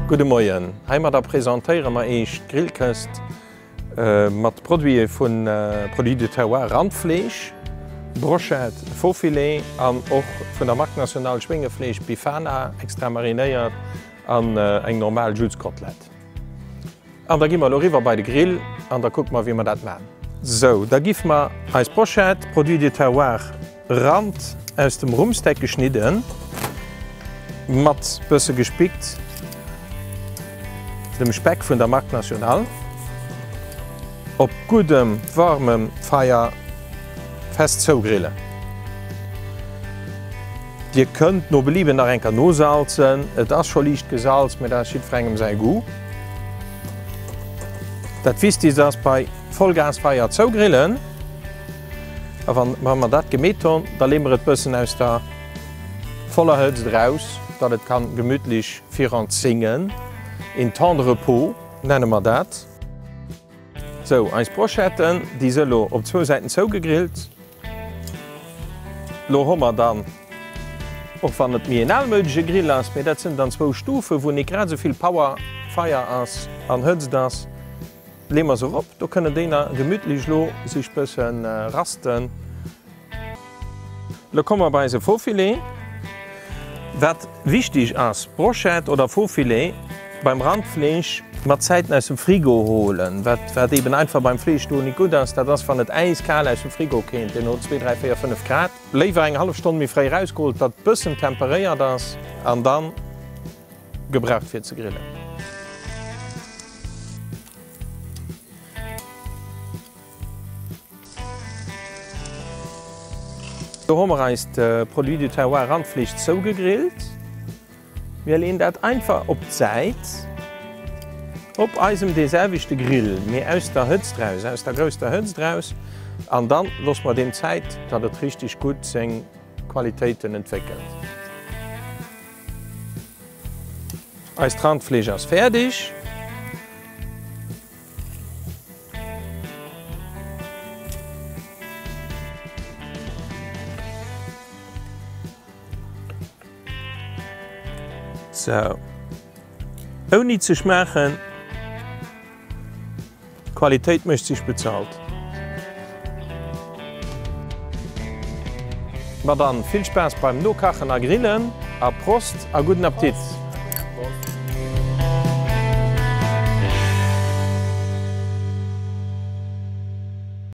Gudde Moien, heimadder presentéiere mer Iech d'Grillkëst mat Produite vu Produits du Terroir, Randfleesch, Brochette, Faux-Filet an och vun der Marque Nationale Schwéngefleesch, Bifana, extra marinéiert an eng normal Jules-Kotelett. An da gi mer elo eriwwer bei de Grill an da kucke mer, wéi mer dat maachen. Sou, da giff mer eis Brochette, Produit du Terroir, Rand aus dem Rummsteak geschnidden, mat bësse gespickt dem Speck vun der Marque Nationale, op guddem warmem Feier fest zougrillen. Dir kënnt no Belieben nach enker nosalzen, et ass scho liicht gesalz, mee dat ass jiddferengem säi Goût. Dat Wichtigst ass bei Vollgasfeier zougrillen a wann mer dat gemeet hunn, da leeë mer et bëssen aus der voller Hëtzt eraus, datt et kann gemütlich virun zingen, een Temps de repos nenne mer dat. Sou, eis Brochetten, déi si lo op zwou Säiten zougegrillt. Lo hu mer dann, och wann et méi een almoudege Grill ass, mee dat sinn dann zwou Stufen, wou nik grad esou vill Power, Feier ass an Hëtzt ass, leeë mer se erop. Do kënnen déi na gemütlich lo sich bëssen rasten. Lo komme mer bei eise Faux-Filet. Wat wichtig ass, Brochette oder Faux-Filet beim Randfleesch mat Zäiten aus dem Frigo holen. Wat wat eben einfach beim Fleesch do nik gutt ass, dat ass wann et äiskal aus dem Frigo kéint, deen huet 2, 3, 4, 5 Grad. Léiwer eng hallef Stonn méi fréi erausgeholt, datt bëssen temperéiert ass an dann gebraucht fir ze grillen. Do hu mer eist Produit du Terroir Randfleesch zougegrillt. Mir leeën dat einfach op d'Säit op eisem dee selwechte Grill, mee aus der Hëtzt raus, aus der grousster Hëtzt raus an dann loosse mer deem Zäit, datt et richtig gutt seng Qualitéiten entwéckelt. Eist Randfleesch ass fäerdeg. Sou. Ouni ze schmaachen. D'Qualitéit mécht sech bezahlt. Ma dann vill Spaass beim Nokachen a Grillen a Prost a gudden Appetit!